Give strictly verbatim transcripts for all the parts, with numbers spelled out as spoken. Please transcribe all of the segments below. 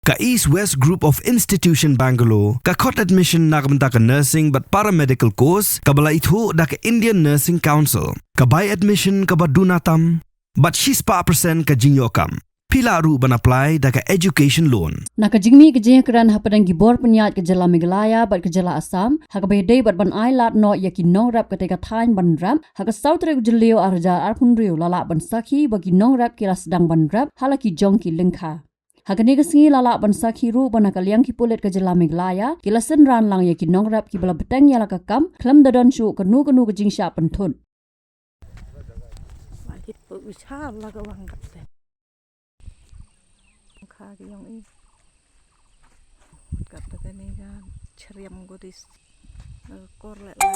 Ka East West Group of Institution Bangalore ka khot admission na ka bynta ka nursing bad paramedical course kaba la ithuh da ka Indian Nursing Council. Ka bai admission kaba duna tam bad shispah percent ka jingïoh kam. Phi lah ruh ban apply da ka education loan. Na ka jingmih ka jingïakren hapdeng ki bor pynïaid ka jylla Meghalaya bad ka jylla Assam ha kaba ïadei bad ban ai lad noh ïa ki nongrep katei ka thaiñ ban rep, ha ka saw tarik u Jylliew arhajar arphew hynriew la lah ban sakhi ba ki nongrep ki la sdang ban rep ha la ki jong ki lyngkha. Ha kane ka sngi la lah ban sakhi ruh ba na ka liang ki pulit ka jylla Meghalaya ki la synran lang ïa ki nongrep kiba la bteng ïa la ka kam khlem da don shuh kano kano ka jingshah pynthut. Ba hit u sha la ka wang kat te. Kha ki yong i. Kat te kane ka chriam ko dis. Kor le le.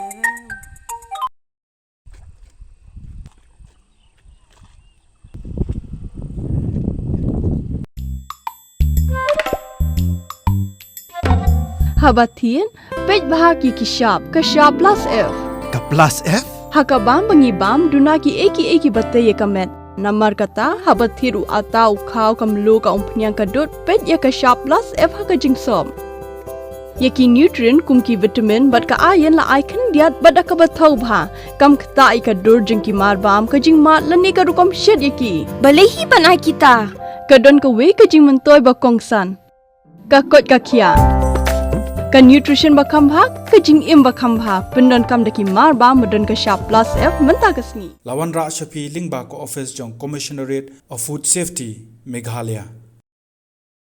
Haba thied, peit bha ki ki shap, ka shap plus F. Ka plus F? Ha ka bam ba ngi bam, duna ki ei ki ei kiba tei ïa ka met. Namar kata, haba thied u atta, u khaw, ka mluh, ka umphniang, ka dud, peit ïa ka shap plus F ha ka jingsop. Ïa ki nutrient kum ki vitamin bad ka iron la ai khyndiat bad da kaba thaw bha. Kam ktah ïa ka dur jong ki marbam, ka jingmad lane ka rukom shet ïa ki. Balei hi ban ai kita? Ka don kawei ka jingmyntoi ba kongsan. Ka koit ka khiah. Ka nutrition ba kham bha, ka jingim ba kham bha. Pyndonkam da ki marbam ba don ka shap plus F mynta ka sngi. La wanrah sha phi lyngba ka office jong Commissionerate of Food Safety, Meghalaya.